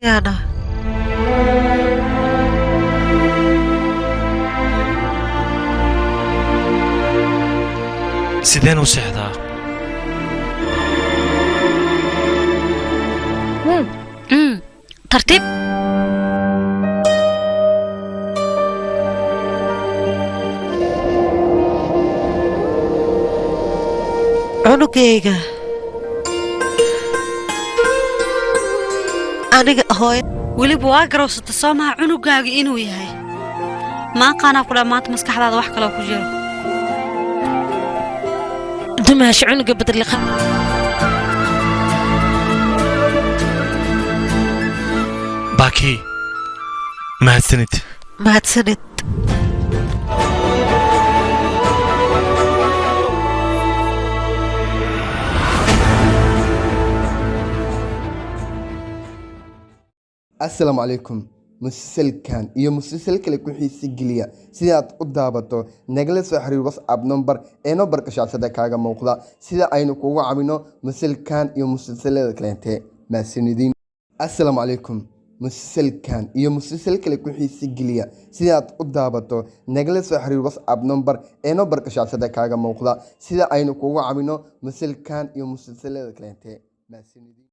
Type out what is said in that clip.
Yaana. Sideen u seexdaa? Tartiib. Cunugayga, aniga hooy. Weliba waa garowsata soo maha cunugaaga inuu yahay? Maaqaanaa ku dhaa maanta maskaxdaada wax kaloo ku jiro. Dumaash, cunuga badliqa. Baakii, mahadsanid. Mahadsanid. Asalaamu calaykum. Musalsalkan iyo musalsal kale ku xiisi geliya sidaad u daabato, nagala soo xiriir WhatsApp number ee nombarka shaashada kaaga muuqda, sida aynu kugu cabino musalsalkan iyo musalsalada kaleente. Mahadsanidin. Asalaamu calaykum. Musalsalkan iyo musalsal kale ku xiisi geliya sidaad u daabato, nagala soo xiriir WhatsApp number ee nombarka shaashada kaaga muuqda, sida aynu kugu cabino musalsalkan iyo musalsalada kaleente. Mahadsanidin.